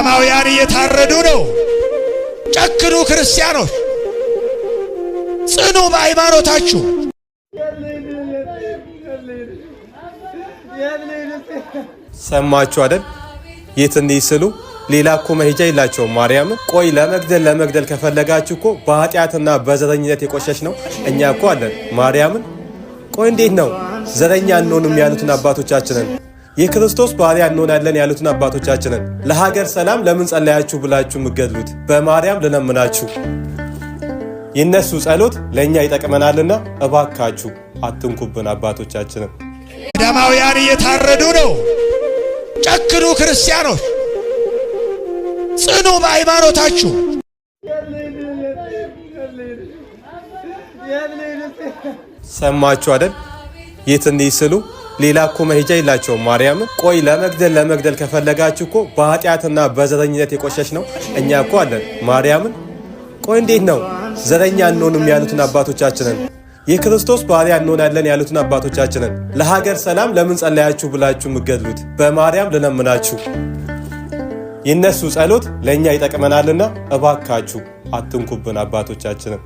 ገዳማውያን እየታረዱ ነው። ጨክኑ ክርስቲያኖች፣ ጽኑ በሃይማኖታችሁ። ሰማችሁ አይደል? የት እንሂድ ስሉ ሌላ እኮ መሄጃ የላቸውም። ማርያምን ቆይ ለመግደል ለመግደል ከፈለጋችሁ እኮ በኃጢአትና በዘረኝነት የቆሸሽ ነው እኛ እኮ አለን። ማርያምን ቆይ እንዴት ነው ዘረኛ እንሆንም ያሉትን አባቶቻችንን፣ የክርስቶስ ባሪያ እንሆናለን ያሉትን አባቶቻችንን ለሀገር ሰላም ለምን ጸለያችሁ ብላችሁ የምገድሉት? በማርያም ልለምናችሁ የእነሱ ጸሎት ለእኛ ይጠቅመናልና እባካችሁ አትንኩብን አባቶቻችንን። ገዳማውያን እየታረዱ ነው። ጨክኑ ክርስቲያኖች፣ ጽኑ በሃይማኖታችሁ። ሰማችሁ አይደል? የት እንሂድ ስሉ ሌላ እኮ መሄጃ የላቸውም። ማርያምን ቆይ ለመግደል ለመግደል ከፈለጋችሁ እኮ በኃጢአትና በዘረኝነት የቆሸሽ ነው እኛ እኮ አለን። ማርያምን ቆይ እንዴት ነው ዘረኛ እንሆንም ያሉትን አባቶቻችንን፣ የክርስቶስ ባሪያ እንሆናለን ያሉትን አባቶቻችንን ለሀገር ሰላም ለምን ጸለያችሁ ብላችሁ የምገድሉት? በማርያም ልለምናችሁ የእነሱ ጸሎት ለእኛ ይጠቅመናልና እባካችሁ አትንኩብን አባቶቻችንን።